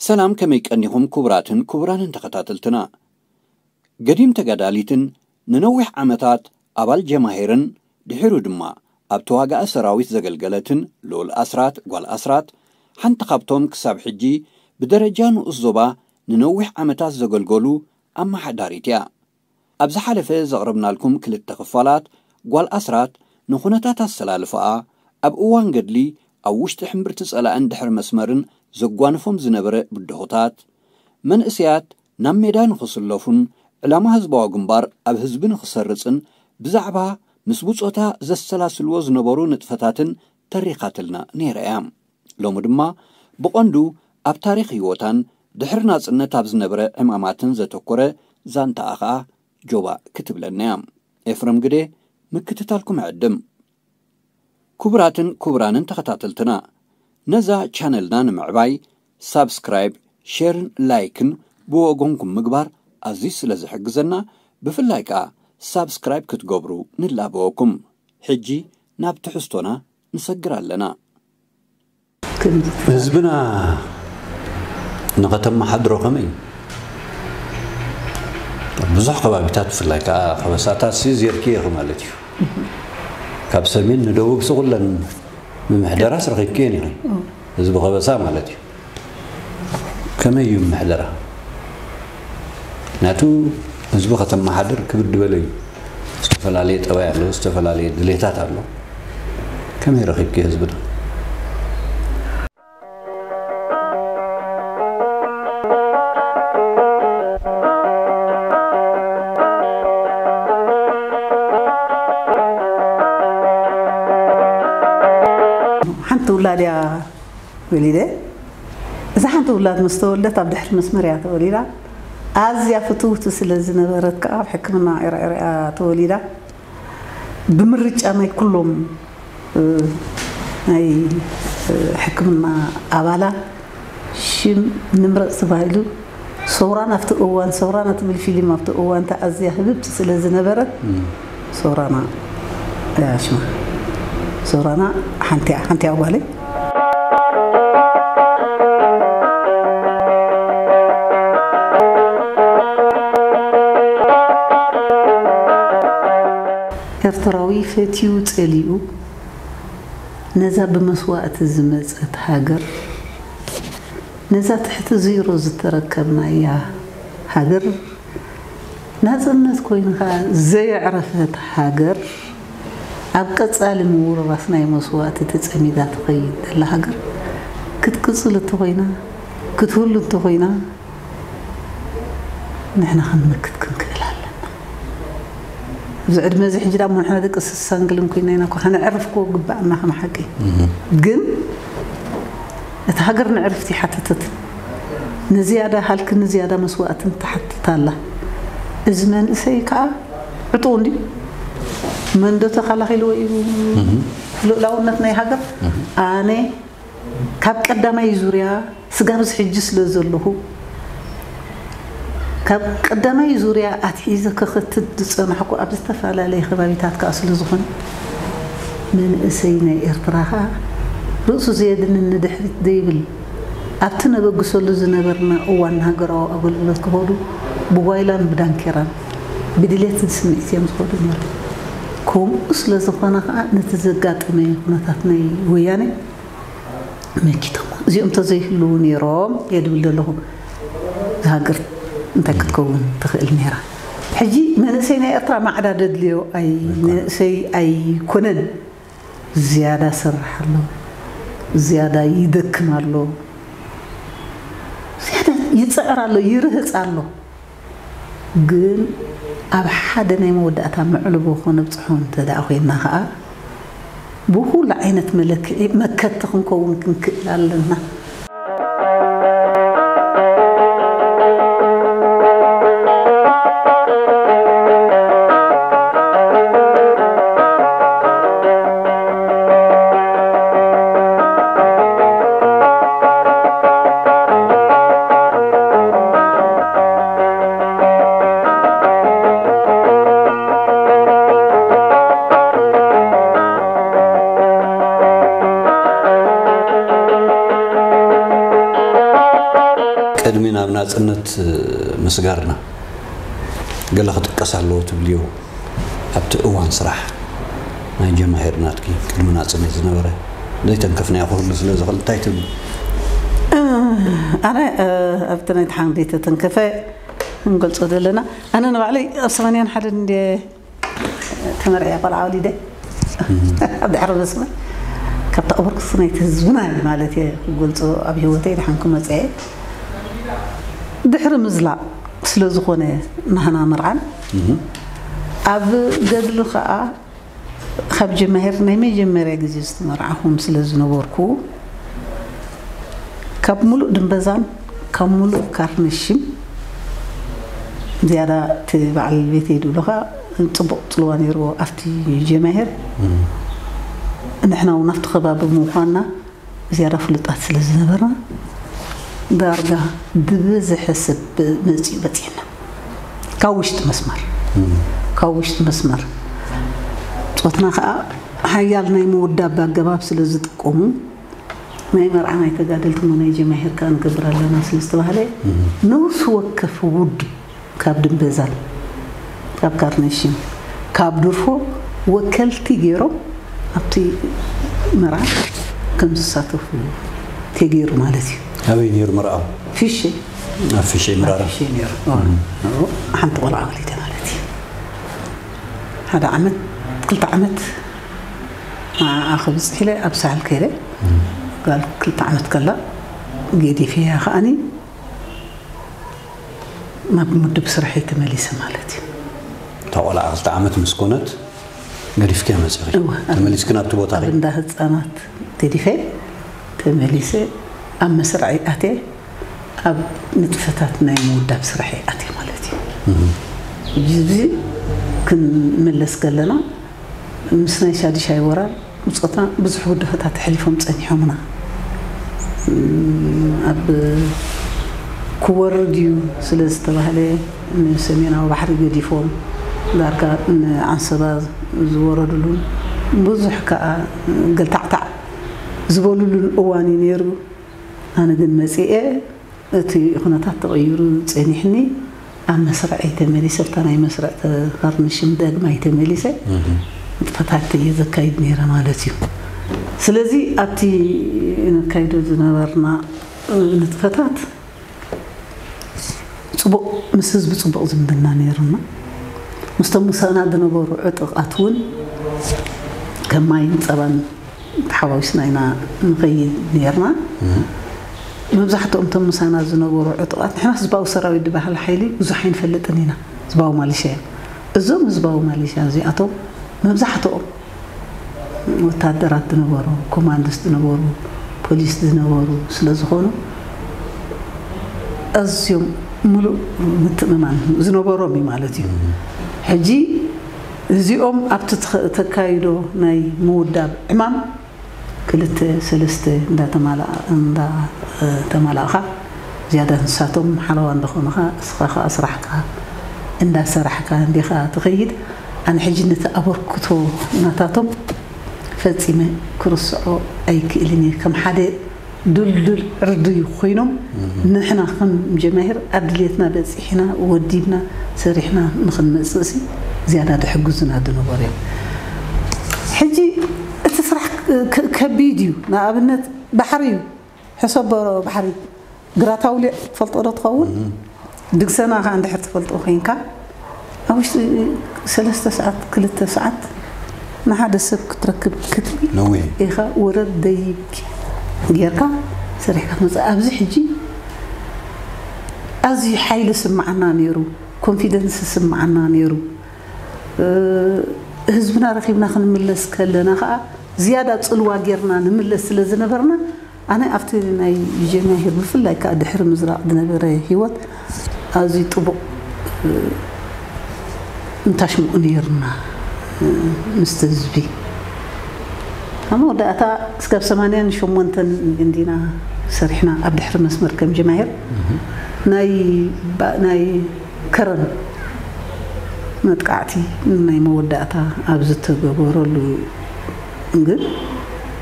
ሰላም፣ ከመይ ቀኒኹም ክቡራትን ክቡራንን ተኸታተልትና? ገዲም ተጋዳሊትን ንነዊሕ ዓመታት ኣባል ጀማሂርን ድሒሩ ድማ ኣብ ተዋጋኢ ሰራዊት ዘገልገለትን ልኡል ኣስራት ጓል ኣስራት፣ ሓንቲ ካብቶም ክሳብ ሕጂ ብደረጃ ንኡስ ዞባ ንነዊሕ ዓመታት ዘገልገሉ ኣመሓዳሪት እያ። ኣብ ዝሓለፈ ዘቕረብናልኩም ክልተ ክፋላት፣ ጓል ኣስራት ንኹነታት ኣሰላልፋኣ፣ ኣብ እዋን ገድሊ ኣብ ውሽጢ ሕምብርቲ ጸላእን ድሕሪ መስመርን ዘጓንፎም ዝነበረ ብድሆታት፣ መንእሰያት ናብ ሜዳ ንኽስለፉን ዕላማ ህዝባዊ ግንባር ኣብ ህዝቢ ንኽሰርጽን ብዛዕባ ምስ ብጾታ ዘሰላስልዎ ዝነበሩ ንጥፈታትን ተሪኻትልና ነይራ እያ። ሎሚ ድማ ብቐንዱ ኣብ ታሪኽ ህይወታን ድሕሪ ናጽነት ኣብ ዝነበረ ዕማማትን ዘተኮረ ዛንታኣ ኸኣ ጆባእ ክትብለና እያ። ኤፍረም ግደ፣ ምክትታልኩም እዕድም። ክቡራትን ክቡራንን ተኸታተልትና፣ ነዛ ቻነልና ንምዕባይ ሳብስክራይብ፣ ሼርን ላይክን ብወገንኩም ምግባር ኣዝዩ ስለ ዝሕግዘና፣ ብፍላይ ከኣ ሳብስክራይብ ክትገብሩ ንላበወኩም። ሕጂ ናብ ትሕዝቶና ንሰግር ኣለና። ህዝብና ንኸተመሓድሮ ከመይ? ኣብ ብዙሕ ከባቢታት ብፍላይ ከዓ ከበሳታት ሲ ዜርክዮ ኢኺ ማለት እዩ። ካብ ሰሜን ንደቡብ ሲ ኩለን ምምሕደራስ ረኺብክየን ኢኺ። ህዝቢ ከበሳ ማለት እዩ። ከመይ እዩ ምምሕደራ? ምክንያቱ ህዝቢ ከተመሓድር ክብድ በለ እዩ። ዝተፈላለየ ጠባይ ኣሎ፣ ዝተፈላለየ ድሌታት ኣሎ። ከመይ ረኺብኪ ህዝብና? ሓንቲ ውላድ እያ ወሊደ። እዛ ሓንቲ ውላድ ምስ ተወልደት ኣብ ድሕሪ መስመር እያ ተወሊዳ። ኣዝያ ፍትውቲ ስለ ዝነበረት ከዓ ኣብ ሕክምና ኤርኤር እያ ተወሊዳ። ብምርጫ ናይ ኩሎም ናይ ሕክምና ኣባላት ሽም ንምረፅ ተባሂሉ ሰውራን ኣብቲ እዋን ሰውራን እትብል ፊልም ኣብቲ እዋን ተኣዝያ ህብብቲ ስለ ዝነበረት ሰውራና እያ ሽማ። ሰውራና ሓንቲ እያ ሓንቲ እያ ጓለይ። ኤርትራዊ ፈትዩ ጸሊኡ ነዛ ብመስዋእቲ ዝመጸት ሃገር፣ ነዛ ትሕቲ ዜሮ ዝተረከብናያ ሃገር፣ ናጽነት ኮይኑ ከኣ ዘየዕረፈት ሃገር፣ ኣብ ቀጻሊ ምውርራስ ናይ መስዋእቲ ተጸሚዳ ትኸይድ ዘላ ሃገር ክትቅጽል እንተኾይና፣ ክትህሉ እንተኾይና፣ ንሕና ክንመክት ክንክእል ኣለና። ኣብዚ ዕድመ እዚ ሕጂ ዳሞ ንሕና ደቂ ስሳን ገለን ኮይና ኢና እኮ ከነዕርፍ እኮ ግባእና ከም ሓቂ። ግን እታ ሃገር ንዕርፍቲ ይሓትተት። ንዝያዳ ሃልክን ንዝያዳ መስዋእትን ትሓትት ኣላ። እዚ መንእሰይ ከዓ ዕጡቕ እንድዩ። መን ዶ ተኸላኺልዎ እዩ ልኡላውነት ናይ ሃገር? ኣነ ካብ ቀዳማይ ዙርያ ስጋብ እዚ ሕጂ ስለ ዘለኹ ካብ ቀዳማይ ዙርያ ኣትሒዘ ክኽትት ዝጸናሕኩ ኣብ ዝተፈላለየ ከባቢታት ከኣ ስለ ዝኾነ መንእሰይ ናይ ኤርትራ ከኣ ርእሱ ዘየድንን ንድሕሪት ዘይብል ኣብቲ ነበግሰሉ ዝነበርና እዋን ንሃገራዊ ኣገልግሎት ክኸዱ ብጓይላን ብዳንኬራን ብድሌትን ስምዒት እዮም ዝኸዱ ነይሮም። ከምኡ ስለ ዝኾነ ከኣ ነቲ ዘጋጠመ ኩነታት ናይ ወያነ መኪቶም እዚኦም ተዘይህልዉ ነይሮም እየ ድብል ዘለኹ። እዛ ሃገር እንታይ ክትከውን ትኽእል ነይራ? ሕጂ መንእሰይ ናይ ኤርትራ ማዕዳ ደድልዮ ኣይ መንእሰይ ኣይኮነን። ዝያዳ ሰርሕ ኣሎ፣ ዝያዳ ይደክም ኣሎ፣ ዝያዳ ይፅዕር ኣሎ፣ ይርህፅ ኣሎ። ግን ኣብ ሓደ ናይ መወዳእታ መዕልቦ ከነብፅሖ እንተ ደኣ ኮይንና ከዓ ብኹሉ ዓይነት መለክዒ መከቲ ክንከውን ክንክእል ኣለና። ናጽነት ምስጋርና ገለ ክጥቀስ ኣለዎ ትብልዮ? ኣብቲ እዋን ስራሕ ናይ ጀማሂር ናትኪ ቅድሚ ናጽነት ዝነበረ ዘይተንከፍናዮ ክህሉ ስለ ዝኽእል እንታይ ትብሊ? ኣነ ኣብቲ ናይ ድሓን ዘይተተንከፈ ክንገልጾ ዘለና ኣነ ንባዕለይ ኣብ ሰማንያን ሓደን እንደ ተመርዕየ ቆልዓ ወሊደ ኣብ ድሕሪ መስመር ካብቲ ኣበርክቶ ናይቲ ህዝብና እዩ ማለት እየ ክገልጾ ኣብ ህይወተይ ድሓን ክመጽአ ድሕሪ ምዝላቕ ስለ ዝኾነ ናህና መርዓን ኣብ ገድሊ ከዓ ካብ ጀማሄር ናይ መጀመርያ ግዜ ዝተመርዓኹም ስለ ዝነበርኩ ካብ ሙሉእ ድንበዛን ካብ ሙሉእ ካርነሽም ዝያዳ እቲ በዓል ቤተይ ድብሉኻ ፅቡቕ ፅልዋ ነይርዎ ኣብቲ ጀማሄር ንሕና እውን ኣብቲ ከባቢ ምዃንና ዝያዳ ፍሉጣት ስለ ዝነበርና ዳርጋ ብብዝሒ ሰብ መፂኡ በፂሕና ካብ ውሽጢ መስመር ካብ ውሽጢ መስመር ፆትና ከዓ ሓያል ናይ ምውዳብ ኣገባብ ስለ ዝጥቀሙ ናይ መርዓ ናይ ተጋደልቲ ሞ ናይ ጀማሂር ከዓ ንገብር ኣለና ስለ ዝተባሃለ ነውሲ ወከፍ ውድብ ካብ ድንበዛን ካብ ካርነሽን ካብ ድርፎ ወከልቲ ገይሮም ኣብቲ መርዓ ከም ዝሳተፉ ተገይሩ ማለት እዩ። ኣበይ ነይሩ መርዓው? ፊሸ ኣብ ፊሸ ምራራ ፊሸ ነይሩ። ሓንቲ ቆልዓ ወሊደ ማለት እዩ። ሓደ ዓመት ክልተ ዓመት ንዓኣ ክብፅሕ ኢለ ኣብ ሳሕል ከይደ ጓል ክልተ ዓመት ከላ ገዲፈያ ከዓኒ ናብ ምድብ ስርሐይ ተመሊሰ ማለት እዩ። እታ ቆልዓ ክልተ ዓመት ምስ ኮነት ገዲፍክያ መፂኺ? እወ፣ ኣብ- ተመሊስኪ ናብቲ ቦታ ኣብ ኸይ? እንዳ ህፃናት ገዲፈ ተመሊሰ ኣብ መስርዐይ ኣትየ ኣብ ንጥፈታት ናይ ምውዳብ ስርሐይ ኣትየ ማለት እዩ። ሕጂ እዚ ክንምለስ ከለና ምስ ናይ ሻድሻይ ወራር ብጾትና ብዙሕ ውድፈታት ኣሕሊፎም ጸኒሖምና ኣብ ክወርድ እዩ ስለ ዝተባህለ ንሰሜናዊ ባሕሪ ገዲፎም ዳርጋ ንዓንሰባ ዝወረድሉን ብዙሕ ከዓ ገልታዕታዕ ዝበሉሉን እዋን እዩ ነይሩ። ኣነ ግን መፂኤ እቲ ኩነታት ተቐይሩ ጸኒሕኒ ኣብ መስርዐይ ተመሊሰ ኣብታ ናይ መስርዕ ተኻርንሽም ደግማይ ተመሊሰ ንጥፈታት እየ ዘካይድ ነይረ ማለት እዩ። ስለዚ ኣብቲ ነካይዶ ዝነበርና ንጥፈታት ፅቡቕ ምስ ህዝቢ ፅቡቕ ዝምድና ነይሩና ምስቶም ምሳና ዝነበሩ ዕጡቓት እውን ከም ማይን ፀባን ተሓዋዊስና ኢና ንኸይድ ነርና። መብዛሕትኦም እቶም ምሳና ዝነበሩ ዕጡቓት ንሕና ህዝባዊ ሰራዊት ዝበሃል ሓይሊ ብዙሕ ኣይንፈልጥን ኢና። ህዝባዊ ማሊሻ እዮም። እዞም ህዝባዊ ማሊሻ እዚኣቶም መብዛሕትኦም ወታደራት ዝነበሩ፣ ኮማንዶስ ዝነበሩ፣ ፖሊስ ዝነበሩ ስለ ዝኾኑ ኣዝዮም ሙሉእ ምትእምማን ዝነበሮም እዩ ማለት እዩ። ሕጂ እዚኦም ኣብቲ ተካይዶ ናይ ምውዳብ ዕማም ክልተ ሰለስተ እንዳተማላእኻ ዝያዳ ንሳቶም ሓለዋ እንዳኾኑኻ እስኻ ከዓ ስራሕካ እንዳሰራሕካ እንዲኻ ትኸይድ። ኣነ ሕጂ ነቲ ኣበርክቶ ናታቶም ፈጺመ ክርስዖ ኣይክእልን እየ። ከም ሓደ ዱልዱል ርዱይ ኮይኖም ንሕና ከም ጀማሂር ኣብ ድልየትና በፂሕና ወዲብና ሰሪሕና ንክንመፅእ ሲ ዝያዳ ድሕግዙና ዝነበሩ እዮም። ሕጂ እቲ ስራሕ ከቢድ እዩ። ንኣብነት ባሕሪ እዩ ሕሰቦ ባሕሪ ግራታውሊዕ ትፈልጦ ዶ ትኸውን? ድግሰና ከዓ እንድሕር ትፈልጦ ኮይንካ ኣብ ውሽጢ ሰለስተ ሰዓት ክልተ ሰዓት ንሓደ ሰብ ክትረክብ ክትብል ነዊሕ ኢኻ ወረድ ደይብ ጌርካ ሰሪሕካ ትመፅእ። ኣብዚ ሕጂ ኣዝዩ ሓይሊ ስምዓና ነይሩ፣ ኮንፊደንስ ስምዓና ነይሩ። ህዝብና ረኺብና ክንምለስ ከለና ከዓ ዝያዳ ፅልዋ ጌርና ንምለስ ስለ ዝነበርና ኣነ ኣብቲ ናይ ጀማሂር ብፍላይ ከዓ ድሕሪ ምዝራቕ ዝነበረ ህይወት ኣዝዩ ጥቡቕ እንታሽምኡ ነይርና ምስቲ ህዝቢ ኣብ መወዳእታ እስካብ ሰማንያን ሸሞንተን እንዲና ሰሪሕና ኣብ ድሕሪ መስመር ከም ጀማሂር ናይ ናይ ከረን መጥቃዕቲ ናይ መወዳእታ ኣብ ዝተገበረሉ ግን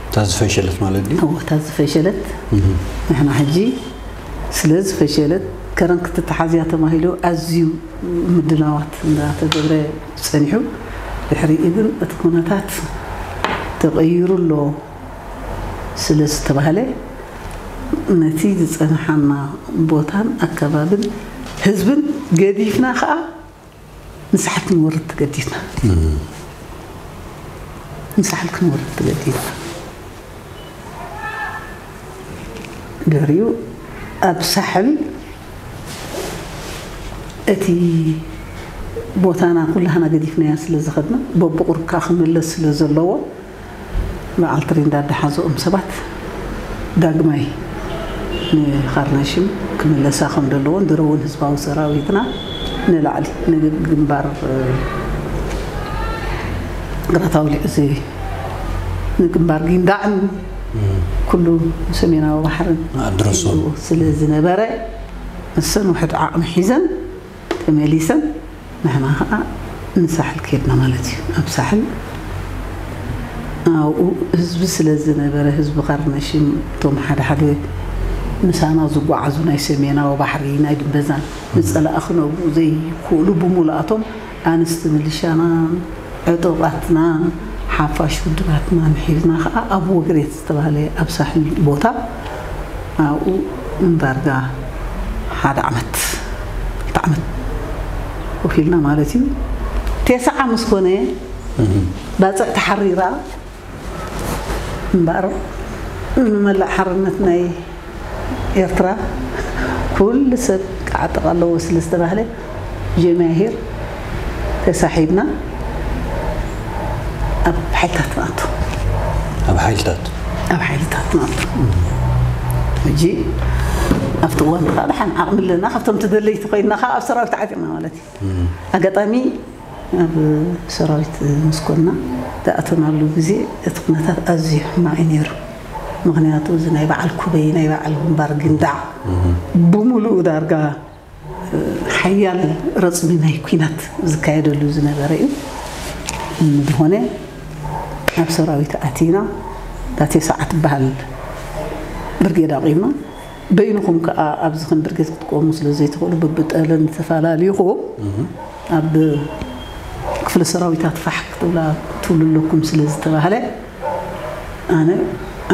እታ ዝፈሸለት ማለት ድዩ? እወ እታ ዝፈሸለት ንሕና ሕጂ ስለ ዝፈሸለት ከረን ክትተሓዝያ ተባሂሉ ኣዝዩ ምድላዋት እንዳተገብረ ጸኒሑ፣ ድሕሪኡ ግን እቲ ኩነታት ተቐይሩ ኣሎ ስለ ዝተባህለ፣ ነቲ ዝጸንሓና ቦታን ኣከባብን ህዝብን ገዲፍና ከኣ ንሳሕል ክንወርድ ተገዲድና። ንሳሕል ክንወርድ ተገዲድና። ድሕሪኡ ኣብ ሳሕል እቲ ቦታና ኩላህና ገዲፍናዮ ስለ ዝኸድና፣ በብቑሩብ ከኣ ክምለስ ስለ ዘለዎ፣ በዓል ትሬንዳ ዝሓዘኦም ሰባት ዳግማይ ንኻርነሽም ክምለሳ ከም ዘለዎን፣ ድሮ እውን ህዝባዊ ሰራዊትና ንላዕሊ ንግንባር፣ እ፣ ግራት ኣውሊዕ እዚ ንግንባር ጊንዳዕን ኩሉ ሰሜናዊ ባሕርን ኣድረሶም። ስለ ዝነበረ፣ እሰን ውሕድ ዓቕሚ ሒዘን ተመሊሰን፣ ንሕና ኸዓ ንሳሕል ከድና ማለት እዩ። ኣብ ሳሕል ኣብኡ ህዝቢ ስለ ዝነበረ፣ ህዝቢ ካርነሽም፣ እቶም ሓደ ሓደ ምሳና ዝጓዓዙ ናይ ሰሜናዊ ባሕሪ፣ ናይ ድንበዛን ንጸላኢ ክነብሩ ዘይክእሉ ብምሉኣቶም፣ ኣንስቲ ምልሻናን ዕጡቓትናን ሓፋሽ ውድባትናን ሒዝና ኸዓ ኣብ ወግሬት ዝተባህለ ኣብ ሳሕል ቦታ ኣብኡ ንዳርጋ ሓደ ዓመት፣ ክልተ ዓመት ኮፍ ኢልና ማለት እዩ። ቴስዓ ምስ ኮነ፣ ባጽዕ ተሓሪራ፣ እምበኣር ንመላእ ሓርነት ናይ ኤርትራ ኩሉ ሰብ ክዓጥቕ ኣለዎ ስለ ዝተባህለ፣ ጀማሂር ተሳሒብና ኣብ ሓይልታት ንኣቱ። ኣብ ሓይልታት? ኣብ ሓይልታት ንኣቱ። ሕጂ ኣብቲ እዋን ከዓ ደሓን ዓቕሚ ኣለና፣ ካብቶም ተደለይቲ ኮይንና ከዓ ኣብ ሰራዊት ተዓጢቕና ማለት እዩ። ኣጋጣሚ ኣብ ሰራዊት ምስ ኮንና ዝኣተናሉ ግዜ እቲ ኩነታት ኣዝዩ ሕማቕ እዩ ነይሩ። ምኽንያቱ እዚ ናይ በዓል ኩበይ፣ ናይ በዓል ግንባር ግንዳዕ ብምሉኡ ዳርጋ ሓያል ረጽሚ ናይ ኲናት ዝካየደሉ ዝነበረ እዩ። እንተኾነ ኣብ ሰራዊት ኣቲና፣ እታ ቴስዓ ትበሃል ብርጌድ ኣቑምና። በይንኹም ከኣ ኣብዚ ከም ብርጌድ ክትቆሙ ስለ ዘይትኽእሉ፣ በብጠለን ተፈላሊኹም ኣብ ክፍለ ሰራዊታት ፋሕ ክትብላ ትብሉ ኣለኩም ስለ ዝተባህለ፣ ኣነ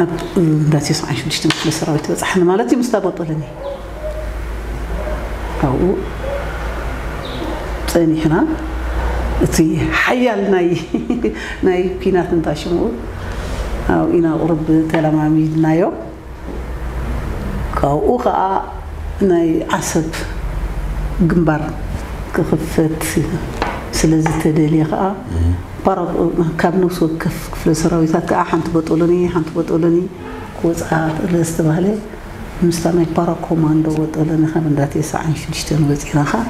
ኣብ እንዳ ተስዓን ሽዱሽተን ክፍለ ሰራዊት በጻሕና ማለት እዩ፣ ምስታ ቦጦለኒ። ኣብኡ ጸኒሕና፣ እቲ ሓያል ናይ፣ ናይ ኲናት እንታ ሽምኡ ኣብኡ ኢና ቁሩብ ተለማሚድናዮ። ካብኡ ኸኣ ናይ ዓሰብ ግንባር ክኽፈት ስለ ዝተደልየ ኸኣ፣ ፓራ-፣ ካብ ነፍሲ ወከፍ ክፍለ ሰራዊታት ከኣ ሓንቲ ቦጦሎኒ፣ ሓንቲ ቦጦሎኒ ክወጽኣ ስለ ዝተባህለ፣ ምስታ ናይ ፓራ ኮማንዶ ቦጦሎኒ ካብ እንዳ ተስዓን ሽዱሽተን ወጺና ኸኣ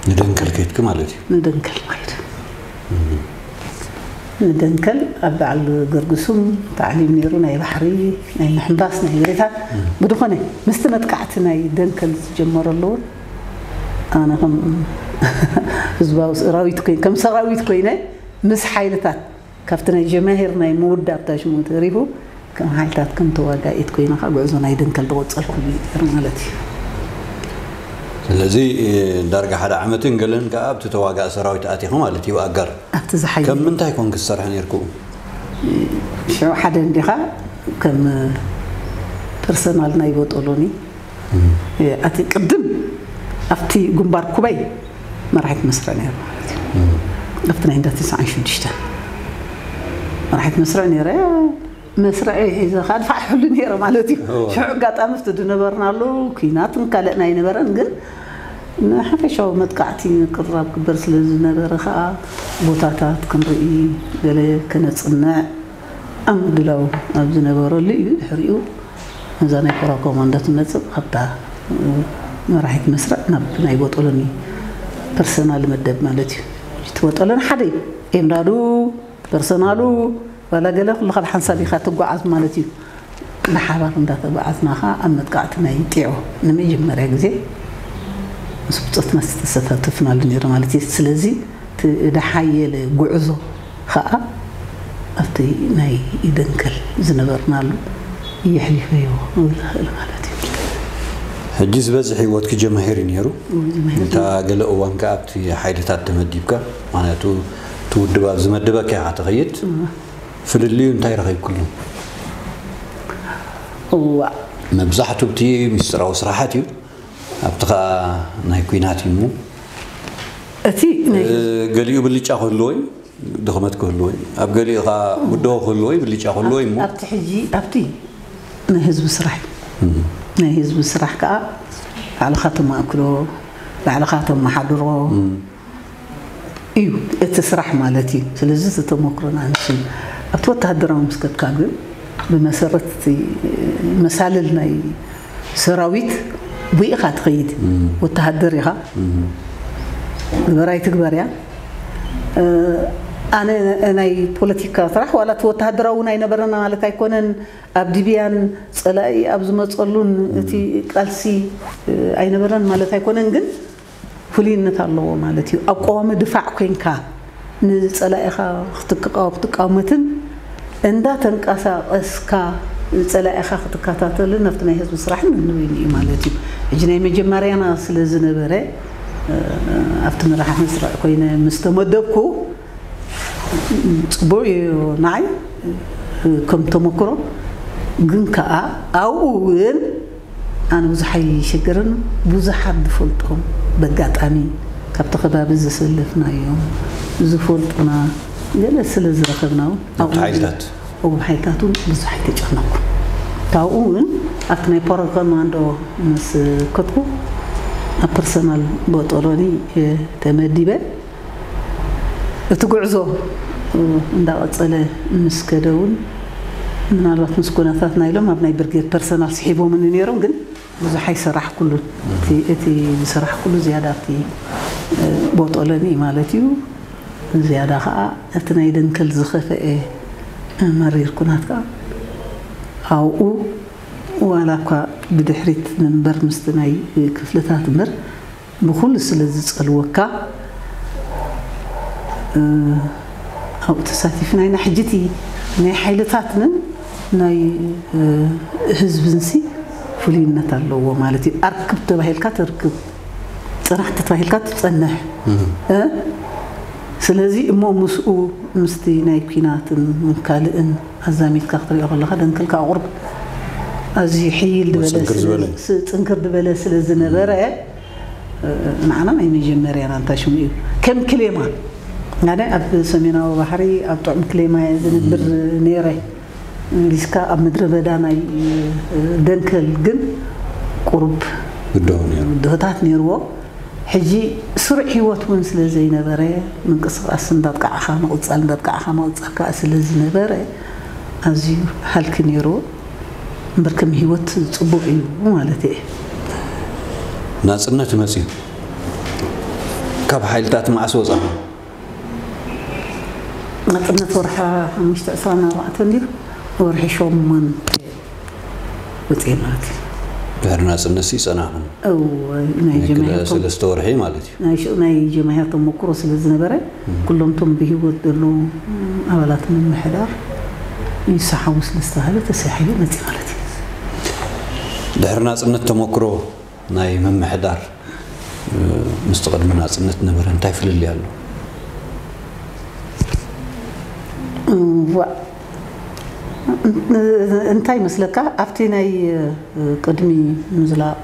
ንደንከል ከይድኪ ማለት እዩ? ንደንከል ከይደ። ንደንከል ኣብ በዓል ገርግሱም ታዕሊም ነይሩ፣ ናይ ባሕሪ፣ ናይ ምሕንባስ፣ ናይ መሬታት። ብዝኾነ፣ ምስቲ መጥቃዕቲ ናይ ደንከል ዝጀመረሉ እውን ኣነ ከም ህዝባዊ ሰራዊት ኮይነ፣ ከም ሰራዊት ኮይነ፣ ምስ ሓይልታት፣ ካብቲ ናይ ጀማሂር ናይ ምውዳብ ታሽሙ ተሪፉ፣ ከም ሓይልታት ከም ተዋጋኢት ኮይነ ከዓ ጉዕዞ ናይ ደንከል ዝቐጸልኩሉ እዩ ነይሩ ማለት እዩ። ስለዚ፣ እ፣ ዳርጋ ሓደ ዓመትን ገለን ከዓ ኣብቲ ተዋጋኢ ሰራዊት ኣቲኹ ማለት እዩ፣ ኣጋር። ኣብቲ ዝሓይል ከም ምንታይ ኮንክ ትሰርሐ ነይርኩ? ሽዑ ሓደ እንዲኻ ከም ፐርሰናል ናይ ቦጦሎኒ፣ እ፣ ኣቲ ቅድም ኣብቲ ግንባር ኩበይ መራሒት መስርዕ ነይሩ ማለት እዩ። ኣብቲ ናይ እንዳ ተስዓን ሽዱሽተን መራሒት መስርዕ ነይረ። መስርዐይ ሒዘ ከኣ ድፋዕ ሕሉ ነይረ ማለት እዩ። እወ። ሽዑ ኣጋጣሚ ኣብቲ ዝነበርናሉ ኲናትን ካልእን ኣይነበረን፣ ግን ንሓፈሻዊ መጥቃዕቲ ቅራብ ክግበር ስለ ዝነበረ ከኣ ቦታታት ክንርኢ፣ ገለ ከነጽንዕ ኣብ ምድላው ኣብ ዝነበረሉ እዩ። ድሕሪኡ ነዛ ናይ ፓራ ኮማንዶ ትመጽእ፣ ካብታ መራሒት መስርዕ ናብ ናይ ቦጦሎኒ ፐርሰናል መደብ ማለት እዩ። እቲ ቦጦሎኒ ሓደ እዩ። ኤምዳዱ ፐርሰናሉ ዋላ ገለ ኩሉ ካብ ሓንሳብ ኢኻ ትጓዓዝ ማለት እዩ። ብሓባር እንዳተጓዓዝና ኸዓ ኣብ መጥቃዕቲ ናይ ጢዖ ንመጀመርያ ግዜ ምስ ብጾትና ዝተሳተፍናሉ ነይሩ ማለት እዩ። ስለዚ እቲ ዝሓየለ ጉዕዞ ኸዓ ኣብቲ ናይ ደንከል ዝነበርናሉ የሕሊፈዮ ክብል እኽእል ማለት እዩ። ሕጂ ዝበዝሕ ህይወትኪ ጀማሂር እዩ ነይሩ። እታ ገለ እዋን ከኣ ኣብቲ ሓይልታት ተመዲብካ፣ ምኽንያቱ እቲ ውድብ ኣብ ዝመደበካ ኢኻ ትኸይድ። ፍልልዩ እንታይ ረኺብክሉ? እዋ መብዛሕቱ እቲ ምስጢራዊ ስራሓት እዩ፣ ኣብቲ ኸኣ ናይ ኲናት እዩ እሞ እቲ ናይ እ፣ ገሊኡ ብልጫ ክህልዎ እዩ፣ ድኽመት ክህልዎ እዩ፣ ኣብ ገሊኡ ኸኣ ውድኦ ክህልዎ እዩ፣ ብልጫ ክህልዎ እዩ እሞ ኣብቲ ሕጂ ኣብቲ ናይ ህዝቢ ስራሕ እዩ። ናይ ህዝቢ ስራሕ ከዓ ባዕልኻ ተማእክሎ፣ ባዕልኻ ተመሓድሮ እዩ እቲ ስራሕ ማለት እዩ። ስለዚ እቲ ተመክሮና ንሱ ኣብቲ ወተሃደራዊ ምስ ከድካ ግን ብመሰረት እቲ መሳልል ናይ ሰራዊት ብኢኻ ትኸይድ። ወተሃደር ኢኻ፣ ግበር ኣይትግበር እያ። ኣነ ናይ ፖለቲካ ስራሕ ዋላ እቲ ወተሃደራዊ እውን ኣይነበረና ማለት ኣይኮነን። ኣብ ዲብያን ፀላኢ ኣብ ዝመፀሉን እቲ ቃልሲ ኣይነበረን ማለት ኣይኮነን፣ ግን ፍሉይነት ኣለዎ ማለት እዩ። ኣብ ቀዋሚ ድፋዕ ኮይንካ ንፀላኢኻ ክትቃወ- ክትቃወመትን እንዳተንቀሳቐስካ ፀላኢኻ ክትከታተልን ኣብቲ ናይ ህዝቢ ስራሕን ንበይኑ እዩ ማለት እዩ። ሕጂ ናይ መጀመርያና ስለ ዝነበረ ኣብቲ መራሒ መስርዕ ኮይነ ምስ ተመደብኩ ፅቡቅ እዩ ንዓይ ከም ተመክሮ። ግን ከዓ ኣብኡ እውን ኣነ ብዙሕ ኣይሸገርን። ብዙሓት ዝፈልጦም በጋጣሚ ካብቲ ከባቢ ዘሰለፍናዮም ዝፈልጡና ገለ ስለ ዝረኸብና እውን ኣብቲ ሓይልታት ኣብኡ ሓይልታት እውን ብዙሕ ኣይተጨነኩ። ካብኡ እውን ኣብቲ ናይ ፓራኮማንዶ ምስ ከድኩ ኣብ ፐርሰናል ቦጦሎኒ ተመዲበ እቲ ጉዕዞ እንዳቐጸለ ምስ ከደ እውን ምናልባት ምስ ኩነታትና ኢሎም ኣብ ናይ ብርጌድ ፐርሰናል ስሒቦምኒ ነይሮም፣ ግን ብዙሕ ኣይሰራሕኩሉን። እቲ ዝሰራሕኩሉ ዝያዳ ኣብቲ ቦጦለኒ ማለት እዩ። ዝያዳ ከዓ እቲ ናይ ደንከል ዝኸፈአ መሪር ኩናት ከዓ ኣብኡ ዋላ እኳ ብድሕሪት ምንበር ምስቲ ናይ ክፍልታት እምበር ብኹሉ ስለ ዝጸልወካ ኣብኡ ተሳቲፍና ኢና። ሕጂ እቲ ናይ ሓይልታትንን ናይ ህዝብንሲ ፍሉይነት ኣለዎ ማለት እዩ። ኣርክብ ተባሂልካ ተርክብ፣ ጽናሕ ተባሂልካ ትጸንሕ። ስለዚ እሞ ምስኡ ምስቲ ናይ ኲናትን ካልእን ኣዛሚድካ ክትሪኦ ከለኻ ደንከልካ ቁሩብ ኣዝዩ ሕይል ዝበለ ጽንክር ዝበለ ስለ ዝነበረ ንዓና ናይ መጀመርያና እንታይ ሽሙ እዩ ከም ክሌማ ኣነ ኣብ ሰሜናዊ ባሕሪ ኣብ ጥዑም ክሌማ እየ ዝነብር ነይረ። እንግሊዝካ ኣብ ምድረ በዳ ናይ ደንከል ግን ቁሩብ ብድሆ ነይሩ። ብድሆታት ነይርዎ። ሕጂ ስሩዕ ህይወት እውን ስለ ዘይነበረ ምንቅስቃስ እንዳጥቃዕኻ ምቕጻል እንዳጥቃዕኻ ምቕጻል ከዓ ስለ ዝነበረ ኣዝዩ ሃልኪ ነይርዎ። እምበር ከም ህይወት ጽቡቕ እዩ ማለት እየ። ናጽነት መጽዩ ካብ ሓይልታት መዓስ ወጻኹም? ናጽነት ወርሓ ሓሙሽተ ዕስራን ኣርባዕተን ድዩ? ወርሒ ሸሞንተ ወጽኤ ማለት እዩ። ድሕሪ ናጽነት ሲ ጸናኹም? እወ፣ ናይ ናይ ክለ- ጀማሂር ተም- ሰለስተ ወርሒ ማለት እዩ። ናይ ሽዑ ናይ ጀማሂር ተመክሮ ስለ ዝነበረ ኩሎም እቶም ብህይወት ዘለዉ ኣባላት ምምሕዳር ይሰሓቡ ስለ ዝተባሃለ ተሰሒቡ መጽእ ማለት እዩ። ድሕሪ ናጽነት ተመክሮ ናይ ምምሕዳር ምስቲ ቅድሚ ናጽነት ነበረ እንታይ ፍልልይ ኣሎ? እንታይ ይመስለካ ኣብቲ ናይ ቅድሚ ምዝላቕ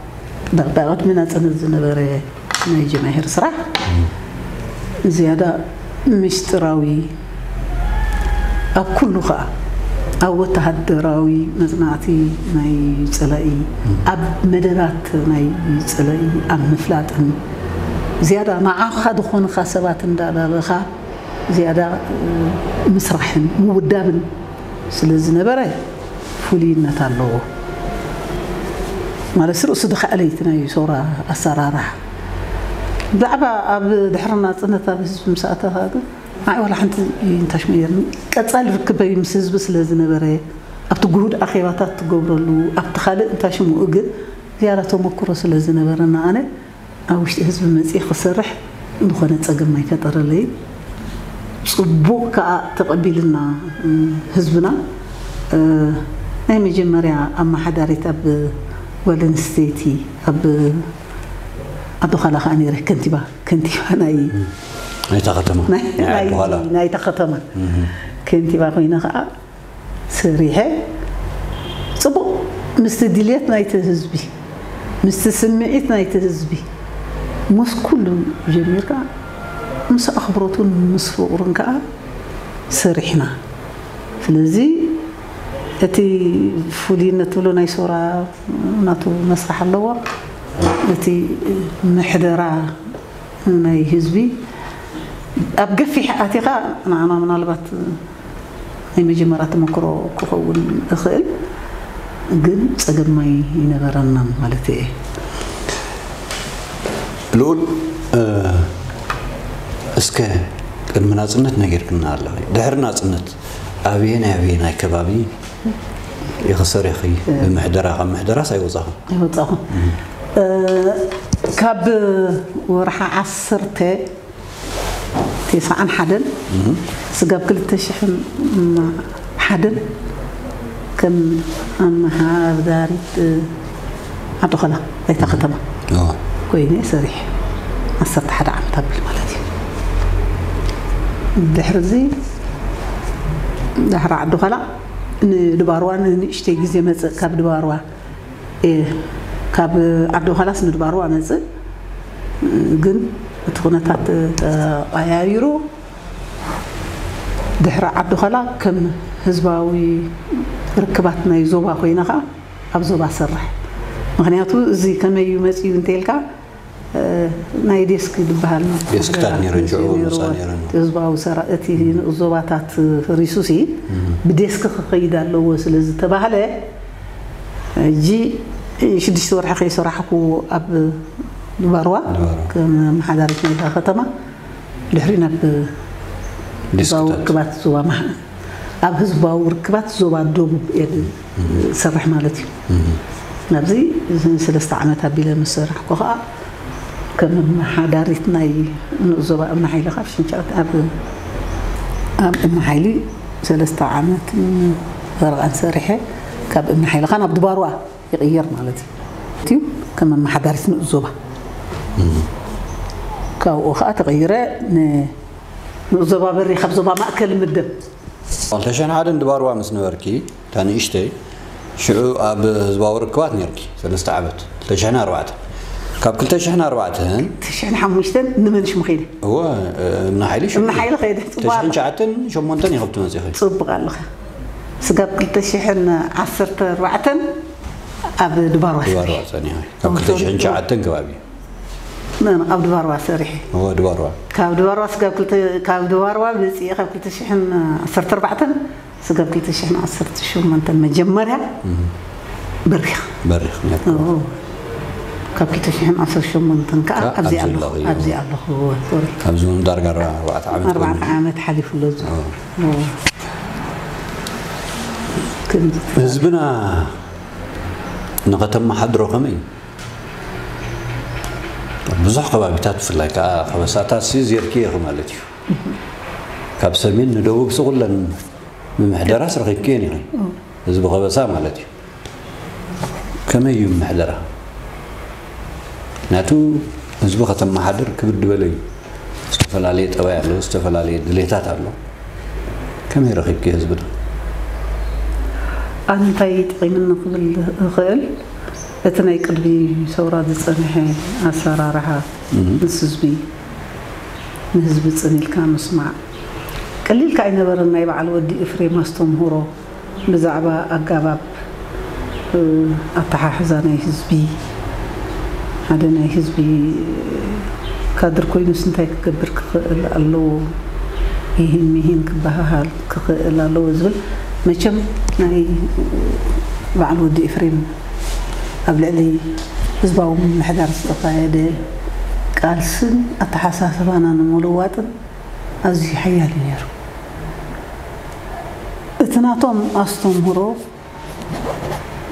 ዳዕዳዕ ቅድሚ ናጽነት ዝነበረ ናይ ጀማሂር ስራሕ ዝያዳ ምስጢራዊ ኣብ ኩሉ ከኣ ኣብ ወተሃደራዊ መጽናዕቲ ናይ ጸላኢ ኣብ መደባት ናይ ጸላኢ ኣብ ምፍላጥን ዝያዳ ንዓኻ ዝኾኑኻ ሰባት እንዳላበኻ ዝያዳ ምስራሕን ምውዳብን ስለ ዝነበረ ፍሉይነት ኣለዎ። ማለት ርእሱ ዝኸኣለ እዩ እቲ ናይ ሰውራ ኣሰራርሓ። ብዛዕባ ኣብ ድሕሪ ናጽነት ኣብ ህዝቢ ምስ ኣተኻ ግን ንዓይ ዋላ ሓንቲ ይንታሽሙ ነይርኒ። ቀጻሊ ርክበይ ምስ ህዝቢ ስለ ዝነበረ ኣብቲ ግሁድ ኣኼባታት ትገብረሉ ኣብቲ ካልእ እንታሽምኡ ግን ዝያዳ ተመክሮ ስለ ዝነበረና ኣነ ኣብ ውሽጢ ህዝቢ መፅየ ክሰርሕ ዝኾነ ፀገም ኣይፈጠረለይን። ፅቡቕ ከዓ ተቐቢልና ህዝብና ናይ መጀመርያ ኣመሓዳሪት ኣብ ጓል ኣንስተይቲ ኣብ ዓዲ ዃላ ከዓ ነይረ፣ ከንቲባ ከንቲባ ናይ ናይታ ከተማ ናይ- ናይ- ናይታ ከተማ ከንቲባ ኮይነ ከዓ ሰሪሐ። ፅቡቕ ምስቲ ድልየት ናይቲ ህዝቢ፣ ምስቲ ስምዒት ናይቲ ህዝቢ፣ ምስ ኩሉ ጀሚርካ ምስ ኣኽብሮቱን ምስ ፍቕሩን ከዓ ሰሪሕና። ስለዚ እቲ ፍሉይነት ትብሎ ናይ ሶራ ናቱ መስራሕ ኣለዎ። እቲ ምሕደራ ናይ ህዝቢ ኣብ ገፊሕ ኣቲኻ ንዓና ምናልባት ናይ መጀመርያ ተመክሮ ክኸውን እኽእል፣ ግን ጸገም ኣይነበረናን ማለት እየ። ልኡል፣ እስከ ቅድሚ ናፅነት ነጊርክና ኣለኺ። ድሕሪ ናፅነት ኣበየናይ ኣበየናይ ከባቢ ኢኺ ሰሪኺ? ብምሕደራ፣ ካብ ምሕደራስ ኣይወፃኹ? ኣይወፃኹ። ካብ ወርሓ ዓሰርተ ተስዓን ሓደን ስጋብ ክልተ ሽሕን ሓደን ከም ኣመሓዳሪት ዓዲ ኾላ ናይታ ከተማ ኮይነ ሰሪሐ ዓሰርተ ሓደ ዓመት ኣቢሉ ማለት እዩ። ድሕሪ እዚ ድሕሪ ዓዲ ኾላ ንድባርዋ ንንእሽተይ ግዜ መፅእ። ካብ ድባርዋ ካብ ዓዲ ኾላስ ንድባርዋ መፅእ፣ ግን እቲ ኩነታት ተቐያይሩ ድሕሪ ዓዲ ኾላ ከም ህዝባዊ ርክባት ናይ ዞባ ኮይነ ከዓ ኣብ ዞባ ሰርሕ። ምክንያቱ እዚ ከመይ እዩ መፅዩ እንተልካ ናይ ዴስክ ዝበሃል ዴስክታት ነይረን ሽዑ ነይሩ። ምሳእ ነይረን። ህዝባዊ ሰራ እቲ ንኡስ ዞባታት ፈሪሱ ሲ ብዴስክ ክኸይድ ኣለዎ ስለ ዝተባህለ ሕጂ ሽዱሽተ ወርሒ ከይሰራሕኩ ኣብ ድባርዋ ድባርዋ። ከም መሓዳሪት ናይታ ከተማ ድሕሪ ናብ ህዝባዊ ዴስክታት። ርክባት ዞባ ማሕ- ኣብ ህዝባዊ ርክባት ዞባ ደቡብ እየ ዝሰርሕ ማለት እዩ። ናብዚ ሰለስተ ዓመት ኣቢለ ምስ ሰራሕኩ ከዓ ከም ኣመሓዳሪት ናይ ንኡስ ዞባ እምኒ ሓይሊ ካብ ሽንቻ ኣብ ኣብ እምኒ ሓይሊ ሰለስተ ዓመት ፈረቓን ሰሪሐ ካብ እምኒ ሓይሊ ከዓ ናብ ድባርዋ ይቕየር ማለት እዩ። እቲ ከም ኣመሓዳሪት ንኡስ ዞባ ካብኡ ከዓ ተቐይረ ን- ንኡስ ዞባ በሪ ካብ ዞባ ማእከል ምደብ ክልተ ሽሕን ሓደን ድባርዋ ምስ ነበርኪ እታ ንእሽተይ ሽዑ ኣብ ህዝባዊ ርክባት ነርኪ ሰለስተ ዓመት ክልተ ሽሕን ኣርባዕተን ካብ ክልተ ሽሕን ኣርባዕተን ትሽሕን ሓሙሽተን ንመንሽ ምኸይደ እወ እምኒ ሓይሊ ሽዑ እምኒ ሓይሊ ከይደ ክልተ ሽሕን ትሽዓተን ሸሞንተን ኢኹም ትመፂኺ ፅቡቕ ኣለኻ። ስጋብ ክልተ ሽሕን ዓሰርተ ኣርባዕተን ኣብ ድባርዋ ድባርዋ ጸኒሐ ካብ ክልተ ሽሕን ትሽዓተን ከባቢ ኣብ ድባርዋ ሰሪሐ እወ ድባርዋ ካብ ድባርዋ ስጋብ ክልተ- ካብ ድባርዋ መፅየ ካብ ክልተ ሽሕን ዓሰርተ ኣርባዕተን ስጋብ ክልተ ሽሕን ዓሰርተ ሸሞንተን መጀመርያ በሪኽ በሪኽ ነርኩ ኦ፣ ካብ ክልተ ሽሕን ዓሰርተ ሸሞንተን ከዓ ከ- ኣብዚ ኣብዚ ኣለኹ ኣለኹ። ኣብዚ ኣለኹ ሶሪ ኣብዚ እውን ዳርጋ ኣርባዕተ ዓመት ኣርባዕተ ኮይኑ። ዓመት ሓሊፉ ኣሎ እዚ ኦ። ኦ። ከምዚ ህዝብና ንኸተመሓድሮ ከመይ ብዙሕ ከባቢታት ብፍላይ ከዓ ከበሳታት ሲ ዜርኪ ኢኹ ማለት እዩ ካብ ሰሜን ንደቡብ ስኩለን ምምሕደራስ ረኺብክየን ኢኺ ህዝቢ ከበሳ ማለት እዩ ከመይ እዩ ምምሕደራ ናቱ ህዝቢ ከተመሓድር ክብድ በለ እዩ ዝተፈላለየ ጠባይ ኣሎ ዝተፈላለየ ድሌታት ኣሎ ከመይ ረኺብኪ ህዝብና ኣንታይ ጠቒምኒ ክብል እኽእል እቲ ናይ ቅድሚ ሰውራ ዝጸንሐ ኣሰራርሓ ምስ ህዝቢ ንህዝቢ ጽን ኢልካ ምስማዕ ቀሊልካ ኣይነበረን ናይ በዓል ወዲ እፍሬም ኣስተምህሮ ብዛዕባ ኣጋባብ ኣተሓሕዛ ናይ ህዝቢ ሓደ ናይ ህዝቢ ካድር ኮይኑስ እንታይ ክገብር ክኽእል ኣለዎ ይህን ሚሂን ክበሃሃል ክኽእል ኣለዎ ዝብል መቸም ናይ በዓል ወዲ ኤፍሬም ኣብ ልዕሊ ህዝባዊ ምምሕዳር ዝተኻየደ ቃልስን ኣተሓሳስባና ንምልዋጥን ኣዝዩ ሓያል እዩ ነይሩ። እቲ ናቶም ኣስተምህሮ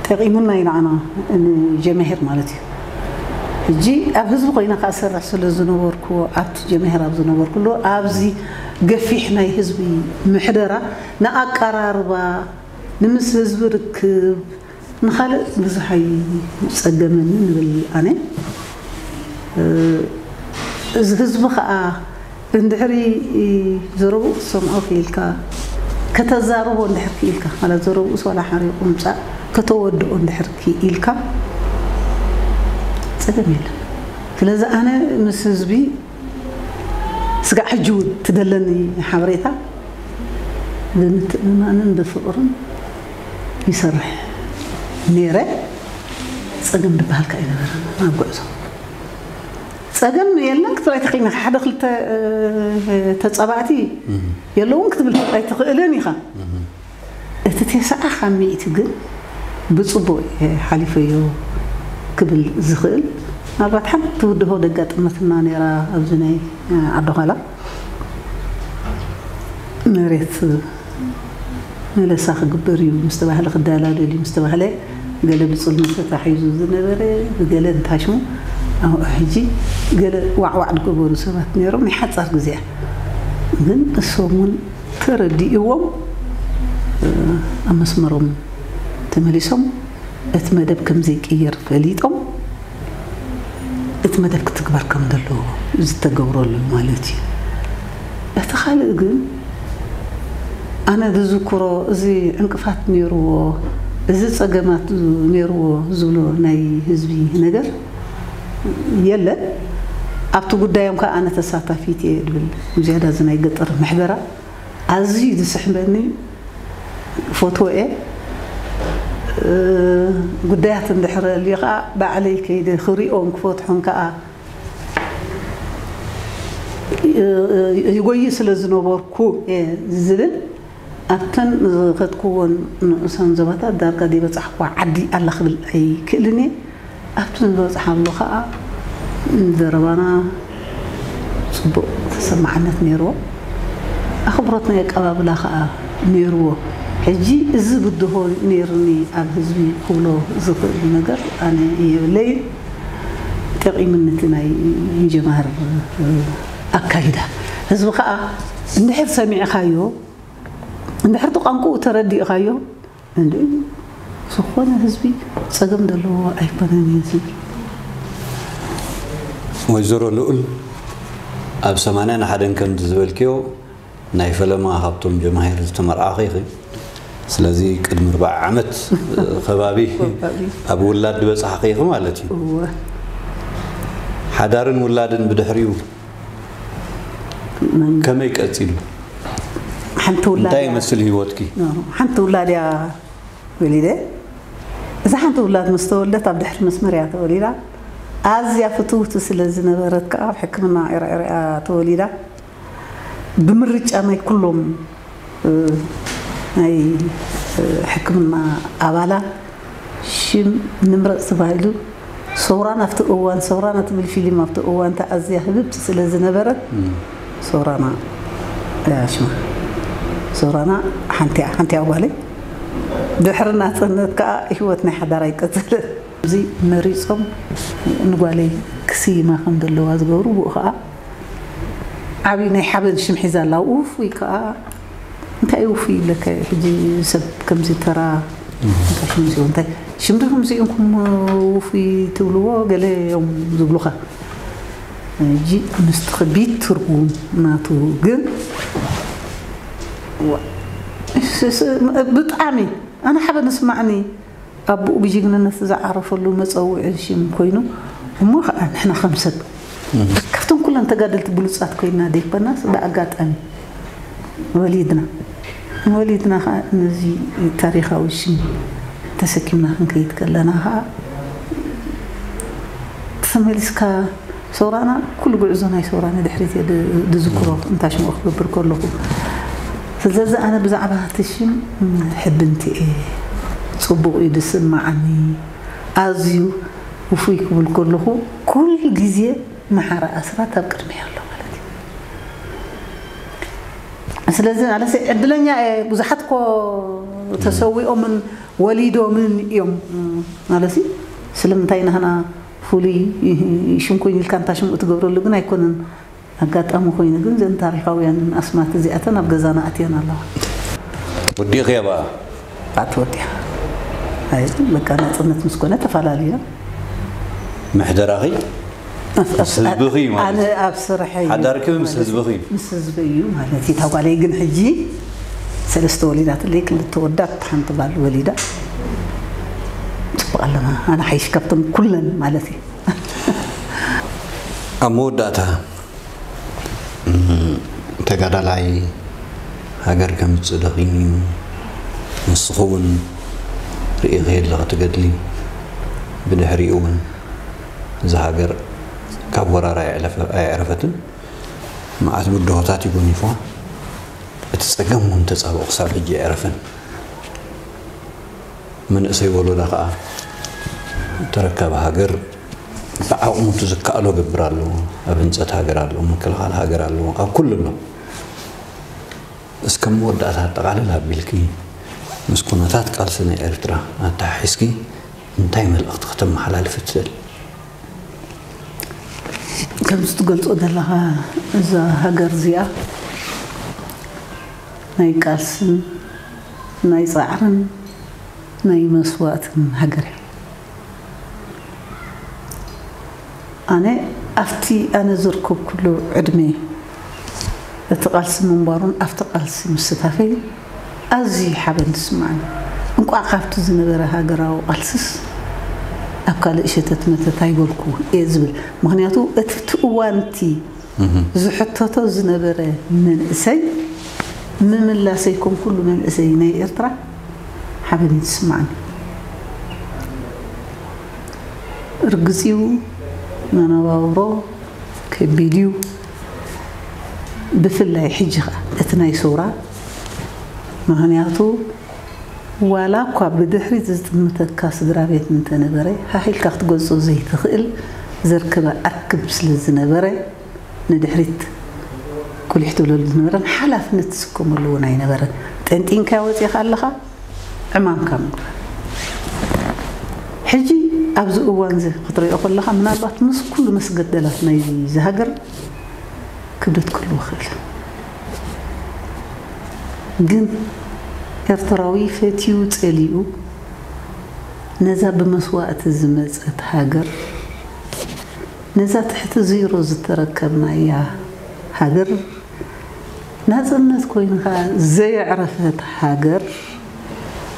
ጠቒሙና እዩ ንዓና ንጀማሂር ማለት እዩ። ሕጂ ኣብ ህዝቢ ኮይነ ከዓ ሰርሕ ስለ ዝነበርኩ ኣብቲ ጀማሂር ኣብ ዝነበርኩሉ ኣብዚ ገፊሕ ናይ ህዝቢ ምሕደራ ንኣቀራርባ ንምስ ህዝቢ ርክብ ንኻልእ ብዙሕ ኣይጸገመኒ ንብል ኣነ። እዚ ህዝቢ ኸኣ እንድሕሪ ዘረብኡ ክትሰምዖ ክኢልካ፣ ከተዛርቦ እንድሕር ክኢልካ፣ ማለት ዘረብኡስ ዋላ ሓሪቑ ምጻእ ከተወድኦ እንድሕር ክኢልካ ጸገም የለን። ስለዚ ኣነ ምስ ህዝቢ ስጋዕ ሕጂ እውን ትደለኒ ሓበሬታ ብምትእምማንን ብፍቕርን ይሰርሕ ነይረ። ጸገም ዝበሃል ከኣ ኣይነበረን ኣብ ጉዕዞ። ጸገም የለን ክትብል ኣይትኽእልን ኢኻ። ሓደ ክልተ ተጻባእቲ የለውን ክትብል ኣይትኽእልን ኢኻ። እቲ ተስዓ ካብ ሚእቲ ግን ብጽቡቕ እየ ሓሊፈዮ ክብል ዝኽእል ምናልባት ሓንቲ ትውድሆ ደጋጥመትና ነይራ። ኣብዚ ናይ ዓዲ ዃላ መሬት መለሳ ክግበር እዩ ምስ ተባህለ፣ ክደላደል እዩ ምስ ተባህለ፣ ገለ ብጽልሚ ተታሒዙ ዝነበረ፣ ብገለ እንታሽሙ ኣብኡ ሕጂ ገለ ዋዕዋዕ ዝገበሩ ሰባት ነይሮም። ናይ ሓጻር ግዜ እያ። ግን እሶም እውን ተረዲእዎም ኣብ መስመሮም ተመሊሶም እቲ መደብ ከም ዘይቅየር ፈሊጦም እቲ መደብ ክትግበር ከም ዘለዎ ዝተገብረሉ ማለት እዩ። እቲ ካልእ ግን ኣነ ዝዝክሮ እዚ ዕንቅፋት ነይርዎ፣ እዚ ጸገማት ነይርዎ ዝብሎ ናይ ህዝቢ ነገር የለን። ኣብቲ ጉዳዮም ከኣ ኣነ ተሳታፊት እየ ድብል ዝያዳ እዚ ናይ ገጠር ምሕደራ ኣዝዩ ዝስሕበኒ ፈትዎ እየ። ጉዳያት እንድሕር ኣልዩ ከኣ ባዕለይ ከይደ ክሪኦን ክፈትሖን ከኣ ይጎይ ስለ ዝነበርኩ እየ ዝብል ኣብተን ዝኸድክዎን ንኡሳን ዞባታት ዳርጋ ዘይበጻሕኩዋ ዓዲ ኣላ ክብል ኣይክእልን እየ። ኣብቲ ዝበጽሓሉ ከኣ ዘረባና ጽቡቕ ተሰማዕነት ነይርዎ። ኣኽብሮት ናይ ኣቀባብላ ከኣ ነይርዎ። ሕጂ እዚ ብድሆ ነይርኒ ኣብ ህዝቢ ክብሎ ዝኽእል ነገር ኣነ የብለይን። ጠቒምኒ እቲ ናይ ጀማር ኣካይዳ። ህዝቢ ከኣ እንድሕር ሰሚዕኻዮ፣ እንድሕር እቲ ቋንቋኡ ተረዲእኻዮ፣ እንዲ ዝኾነ ህዝቢ ጸገም ዘለዎ ኣይኮነን እዩ ዝብል። ወይዘሮ ልኡል ኣብ ሰማንያን ሓደን ከምቲ ዝበልክዮ ናይ ፈለማ ካብቶም ጀማሂር ዝተመርዓኺ ኢኺ። ስለዚ ቅድሚ ኣርብዓ ዓመት ከባቢ ኣብ ውላድ ዝበጻሕኺ ኢኺ ማለት እዩ። ሓዳርን ውላድን ብድሕሪኡ ከመይ ቀጺሉ? ሓንቲ ውላድ እንታይ ይመስል ህይወትኪ? ሓንቲ ውላድ እያ ወሊደ። እዛ ሓንቲ ውላድ ምስ ተወልደት ኣብ ድሕሪ መስመር እያ ተወሊዳ። ኣዝያ ፍትውቲ ስለ ዝነበረት ከኣ ኣብ ሕክምና ዒራዒራ እያ ተወሊዳ። ብምርጫ ናይ ኩሎም ናይ ሕክምና ኣባላት ሽም ንምረጽ ተባሂሉ ሰውራና ኣብቲ እዋን ሰውራና ትብል ፊልም ኣብቲ እዋን ተኣዝያ ህብብቲ ስለ ዝነበረት ሰውራና እያ ሽማ። ሰውራና ሓንቲ እያ ሓንቲ እያ ጓለይ። ድሕሪ ናጽነት ከኣ ህይወት ናይ ሓዳር ኣይቀጸለን። እዚ መሪጾም ንጓለይ ክስይማ ከም ዘለዋ ዝገብሩ ብኡ ከኣ ዓብዪ ናይ ሓበን ሽም ሒዛ ኣላ። ውፉይ ከኣ እንታይ ውፉይ ይብለካ ሕጂ ሰብ ከምዚ ተራ እንታይ ሽም እንታይ ሽም ዶ ከምዚ ኢንኩም ውፉይ ትብልዎ ገለ እዮም ዝብሉኻ። ሕጂ ምስቲ ከቢድ ትርጉም ናቱ ግን ብጣዕሚ ኣነ ሓበን ስማዕኒ። ኣቦኡ ብጅግንነት ዝዓረፈሉ መጸውዒ ሽም ኮይኑ እሞ ኸኣ ንሕና ከም ሰብ ካብቶም ኩለን ተጋደልቲ ብሉጻት ኮይና ደይኮናስ ብኣጋጣሚ ወሊድና ወሊድና ኸኣ ነዚ ታሪኻዊ ሽም ተሰኪምና ክንከይድ ከለና ኸኣ ተመሊስካ ሰውራና ኩሉ ጉዕዞ ናይ ሰውራና ድሕሪት እየ ድዝክሮ እንታሽምኦ ክገብር ከለኹ ስለዚ ኣነ ብዛዕባ እቲ ሽም ሕብንቲ እየ ጽቡቕ እዩ ድስማዓኒ ኣዝዩ ውፉይ ክብል ከለኹ ኩሉ ግዜ መሓራ ኣስራት ኣብ ቅድሚ ኣሎ ማለት እዩ ስለዚ ኣለሲ ዕድለኛ እየ ብዙሓት ኮ ተሰዊኦምን ወሊዶምን እዮም ኣለሲ ስለምንታይ ናህና ፍሉይ ሽም ኮይኑ ኢልካ እንታ ሽምኡ ትገብረሉ ግን ኣይኮነን ኣጋጣሚ ኮይኑ ግን ዘን ታሪኻውያን ኣስማት እዚኣተን ኣብ ገዛና ኣትየን ኣለዋ ወዲእኽያ በኣ ኣቲ ወዲያ በቃ ናጽነት ምስ ኮነ ተፈላለዩ። ምሕደራኺ ምስ ህዝብኺ እዩ ማለት ኣነ እዩ። ኣብ ስርሐይ ሓዳርኪ ምስ ህዝብኺ እዩ። ምስ ህዝቢ እዩ ማለት እዩ። እታ ጓለይ ግን ሕጂ ሰለስተ ወሊዳትለይ፣ ክልተ ወዳት ሓንቲ ጓል ወሊዳ። ጽቡቕ ኣለና። ኣነ ሓይሽ ካብቶም ኩለን ማለት እዩ። ኣብ መወዳእታ እም፣ ተጋዳላይ ሃገር ከምፅእ ደኺሙ እዩ። ንስኹ እውን ርኢኺ ኣለኺ ትገድሊ። ብድሕሪኡ እውን እዛ ሃገር ካብ ወራር ኣየዕለፈ- ኣየዕረፈትን። መዓት ብድሆታት እዩ ጎኒፍዋ። እቲ ፀገም እውን ተፃብኦ ክሳብ ሕጂ ኣየዕረፈን። መንእሰይ ወለዳ ከዓ ተረካቢ ሃገር ብዓቕሙ እቲ ዝከኣሎ ገብር ኣለዎ። ኣብ ህንፀት ሃገር ኣለዎ፣ ምክልኻል ሃገር ኣለዎ፣ ኣብ ኩሉ ኣሎ። እስከ መወዳእታ ኣጠቓልል ኣቢልኪ ምስ ኩነታት ቃልሲ ናይ ኤርትራ ኣተሓሒዝኪ እንታይ መልእኽቲ ከተመሓላልፊ ትደሊ? ከምዚ ትገልጾ ዘለኻ እዛ ሃገር እዚኣ ናይ ቃልስን ናይ ጻዕርን ናይ መስዋእትን ሃገር እያ። ኣነ ኣብቲ ኣነ ዝርከብኩሉ ዕድመ እቲ ቃልሲ ምንባሩን ኣብቲ ቃልሲ ምስታፈይ ኣዝዩ ሓበን ዝስምዓኒ። እንቋዕ ካብቲ ዝነበረ ሃገራዊ ቃልስስ ኣብ ካልእ ሸተት መተት ኣይበልኩ እየ ዝብል። ምኽንያቱ እቲ እቲ እዋንቲ ዝሕተቶ ዝነበረ መንእሰይ ምምላሰይ ከም ኩሉ መንእሰይ ናይ ኤርትራ ሓበን እዩ ዝስምዓኒ። ርግጽ እዩ፣ መነባብሮ ከቢድ እዩ። ብፍላይ ሕጂ ኸኣ እቲ ናይ ሰውራ፣ ምኽንያቱ ዋላ እኳ ብድሕሪት ዝጥምተካ ስድራ ቤት እንተነበረ፣ ሃህ ኢልካ ክትገልጾ ዘይትኽእል ዘርከበ ኣርክብ ስለ ዝነበረ፣ ንድሕሪት ኩሊሕ ትብለሉ ዝነበረን ሓላፍነት ትስከመሉ እውን ኣይነበረን። ጠንጢንካዮ ወጺእካ ኣለኻ፣ ዕማምካ ምግባር። ሕጂ ኣብዚ እዋን እዚ ክትሪኦ ከለኻ፣ ምናልባት ምስ ኩሉ መስገደላት ናይዚ ሃገር ክብደት ክህልዎ ይኽእል። ግን ኤርትራዊ ፈትዩ ጸሊኡ ነዛ ብመስዋእቲ ዝመጸት ሃገር፣ ነዛ ትሕቲ ዜሮ ዝተረከብናያ ሃገር፣ ናጽነት ኮይኑ ከኣ ዘየዕረፈት ሃገር፣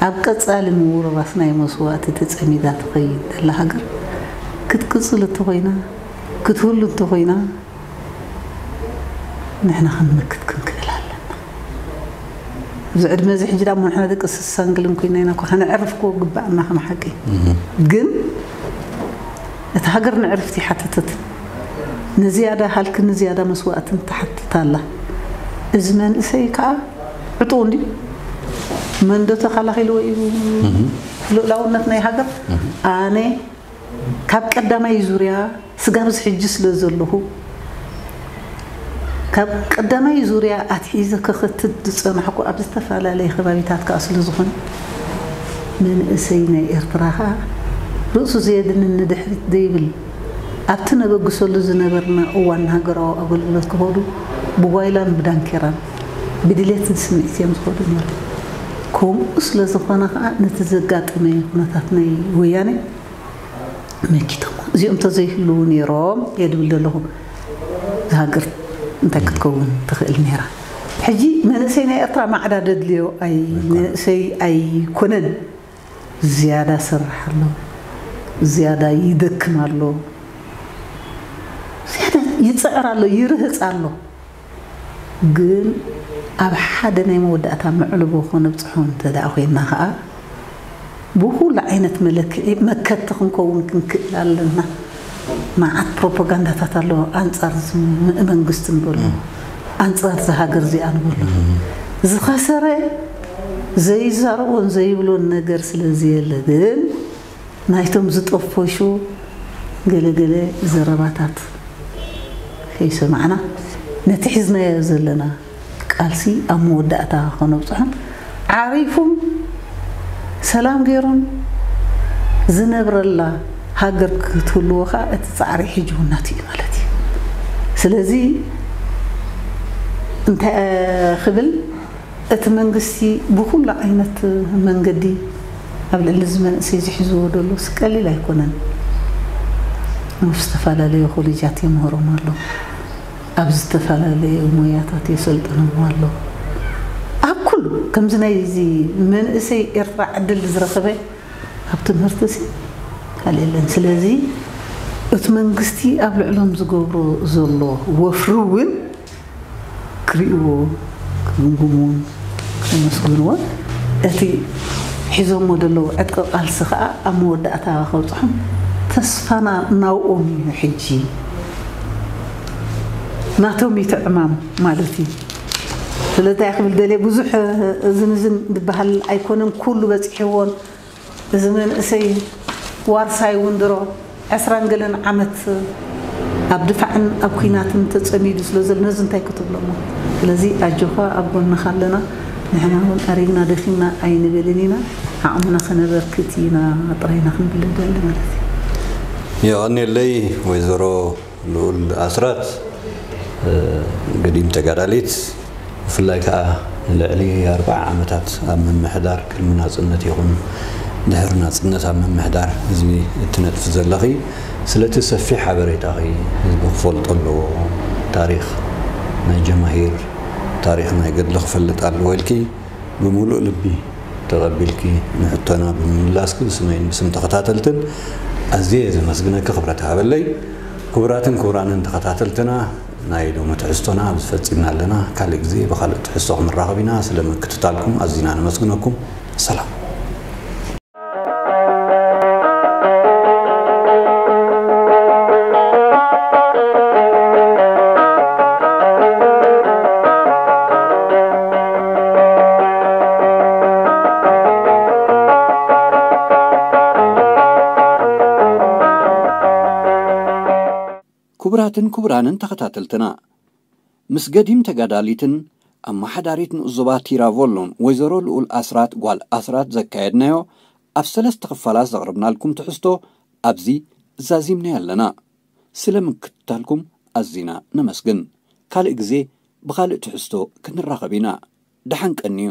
ኣብ ቀጻሊ ምውርራስ ናይ መስዋእቲ ተጸሚዳ ትኸይድ ዘላ ሃገር ክትቅጽል እንተኾይና፣ ክትህሉ እንተኾይና፣ ንሕና ክንመክት ክንክእል ኣለና። ኣብዚ ዕድመ እዚ ሕጂ ደኣ እሞ ንሕና ደቂ ስሳን ገለን ኮይና ኢና እኮ ከነዕርፍ እኮ ግባእና ከም ሓቂ። ግን እታ ሃገር ንዕርፍቲ ሓተተት። ንዝያዳ ሃልክን ንዝያዳ መስዋእትን ትሓትት ኣላ። እዚ መንእሰይ ከኣ ዕጡቕ እንድዩ። መን ዶ ተኸላኺልዎ እዩ ልኡላውነት ናይ ሃገር? ኣነ ካብ ቀዳማይ ዙርያ ስጋብ እዚ ሕጂ ስለ ዘለኹ፣ ካብ ቀዳማይ ዙርያ ኣትሒዘ ክኽትት ዝጸናሕኩ ኣብ ዝተፈላለየ ከባቢታት ከኣ ስለ ዝኾነ፣ መንእሰይ ናይ ኤርትራ ከኣ ርእሱ ዘየድንን ንድሕሪት ዘይብል፣ ኣብቲ ነበግሰሉ ዝነበርና እዋን ንሃገራዊ ኣገልግሎት ክኸዱ ብጓይላን ብዳንኬራን ብድሌትን ስምዒት እዮም ዝኸዱ ነይሮም። ከምኡ ስለ ዝኾነ ከኣ ነቲ ዘጋጠመ ኩነታት ናይ ወያነ መኪቶም እዚኦም ተዘይህልዉ ነይሮም እየ ድብል ዘለኹ። እዛ ሃገር እንታይ ክትከውን ትኽእል ነይራ? ሕጂ መንእሰይ ናይ ኤርትራ ማዕዳ ደድልዮ ኣይ መንእሰይ ኣይኮነን። ዝያዳ ሰርሕ ኣሎ፣ ዝያዳ ይደክም ኣሎ፣ ዝያዳ ይጽዕር ኣሎ፣ ይርህጽ ኣሎ። ግን ኣብ ሓደ ናይ መወዳእታ መዕልቦ ከነብጽሖ እንተ ደኣ ኮይንና ከኣ፣ ብኹሉ ዓይነት መለክዒ መከቲ ክንከውን ክንክእል ኣለና። መዓት ፕሮፓጋንዳታት ኣለዎ፣ ኣንጻር እዚ መንግስቲ ንበሎ፣ ኣንጻር እዚ ሃገር እዚኣ ንበሎ። ዝኸሰረ ዘይዛረቦን ዘይብሎን ነገር ስለ ዘየለ ግን፣ ናይቶም ዝጠፈሹ ገለ ገለ ዘረባታት ከይሰማዕና፣ ነቲ ሒዝናዮ ዘለና ቃልሲ ኣብ መወዳእታ ከነብጽሖን ዓሪፉን ሰላም ገይሩን ዝነብረላ ሃገር ክትህልዎ ከኣ እቲ ጻዕሪ ሕጂ እውን ናቱ እዩ ማለት እዩ። ስለዚ እንታይ ክብል፣ እቲ መንግስቲ ብኹሉ ዓይነት መንገዲ ኣብ ልዕሊ እዚ መንእሰይ ዝሕዝዎ ደሎ ቀሊል ኣይኮነን። ኣብ ዝተፈላለዩ ኮሌጃት የምህሮም ኣሎ፣ ኣብ ዝተፈላለዩ ሞያታት የሰልጥኖም ኣሎ። ኣብ ኩሉ ከምዚ ናይ እዚ መንእሰይ ኤርትራ ዕድል ዝረኸበ ኣብ ትምህርቲ ሲ ካልእ የለን። ስለዚ እቲ መንግስቲ ኣብ ልዕሎም ዝገብሮ ዘሎ ወፍሪ እውን ክርእይዎ፣ ክግምግምዎን ከመስግንዎን፣ እቲ ሒዞሞ ዘለዉ ዕጥቂ ቃልሲ ከዓ ኣብ መወዳእታ ከብፅሖም ተስፋና ናብኦም እዩ። ሕጂ ናቶም እዩ እቲ ዕማም ማለት እዩ። ስለዚ እንታይ ክብል ደልየ፣ ብዙሕ እዝን እዝን ዝበሃል ኣይኮነን፣ ኩሉ በፂሕዎን እዚ መንእሰይ ዋርሳይ እውን ድሮ ዕስራን ገለን ዓመት ኣብ ድፋዕን ኣብ ኲናትን ተጸሚዱ ስለ ዘሎ ነዚ እንታይ ክትብሎ እሞ? ስለዚ ኣጆኻ ኣብ ጎንኻ ኣለና። ንሕና እውን ኣሪግና ደኺምና ኣይንብልን ኢና። ዓቕምና ከነበርክት ኢና ጥራይ ኢና ክንብል ንደሊ ማለት እዩ። የቐንየለይ ወይዘሮ ልኡል ኣስራት፣ ገዲም ተጋዳሊት፣ ብፍላይ ከዓ ንልዕሊ ኣርብዓ ዓመታት ኣብ ምምሕዳር ቅድሚ ናፅነት ይኹን ድሕሪ ናፅነት ኣብ ምምሕዳር ህዝቢ እትነጥፊ ዘለኺ፣ ስለቲ ሰፊሕ ሓበሬታኺ፣ ህዝቢ ክፈልጦ ኣለዎ፣ ታሪኽ ናይ ጀማሂር፣ ታሪኽ ናይ ገድሊ ክፈልጥ ኣለዎ ኢልኪ ብምሉእ ልቢ ተቐቢልኪ ንሕቶና ብምምላስኪ ብስመይን ብስም ተኸታተልትን ኣዝየ እየ ዘመስግነኪ። ክብረት ሃበለይ። ክቡራትን ክቡራንን ተኸታተልትና፣ ናይ ሎሚ ትሕዝቶና ኣብዚ ፈጺምና ኣለና። ካልእ ግዜ ብኻልእ ትሕዝቶ ክንራኸብ ኢና። ስለ ምክትታልኩም ኣዚና ነመስግነኩም። ሰላም። ክቡራትን ክቡራንን ተኸታተልትና፣ ምስ ገዲም ተጋዳሊትን ኣመሓዳሪት ንኡስ ዞባ ቲራቮሎን ወይዘሮ ልኡል ኣስራት ጓል ኣስራት ዘካየድናዮ ኣብ ሰለስተ ክፋላት ዘቕረብናልኩም ትሕዝቶ ኣብዚ ዛዚምናዮ ኣለና። ስለ ምክትታልኩም ኣዚና ነመስግን። ካልእ ግዜ ብኻልእ ትሕዝቶ ክንራኸብ ኢና። ደሓን ቀንዩ።